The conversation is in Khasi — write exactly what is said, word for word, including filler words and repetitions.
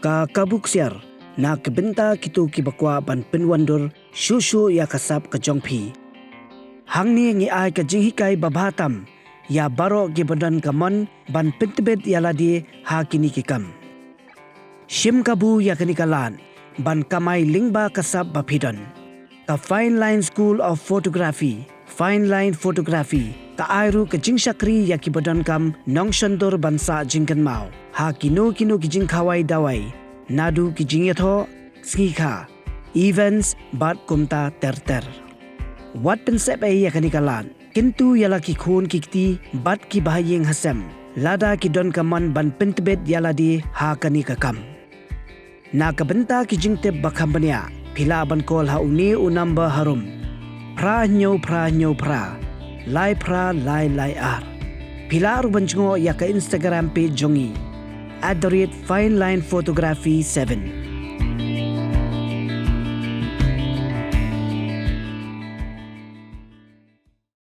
Ka kabu ksiar na ka bynta kito kiba kwah ban pynwandur shuh shuh ïa ka sap ka jong phi. Hangne ngi ai ka jinghikai babha tam ïa baroh kiba don ka mon ban pyntbit ïa lade ha kine ki kam. Shim kabu ïa kane ka lad ban kamai lyngba ka sap ba phi don. Ka Fine Line School of Photography, Fine Line Photography, ka ai ruh ka jingshakri ïa kiba donkam nongshondur ban sah jingkynmaw ha kino kino ki jingkhawai dawai, naduh ki jingïathoh, sngikha, events bad kumta ter ter. Wat pynsep ei ïa kane ka lad. Kyntu ïa la ki khun ki kti bad ki bahaïing hasem lada ki don ka mon ban pyntbit ïa lade ha kane ka kam. Na ka bynta ki jingtip ba kham bniah, phi lah ban call ha une u number harum: phra hynñiew phra hynñiew phra, lai phra lai lai ar. Phi lah ruh ban jngoh ïa ka Instagram page jong ngi, at the rate Fine Line Photography seven.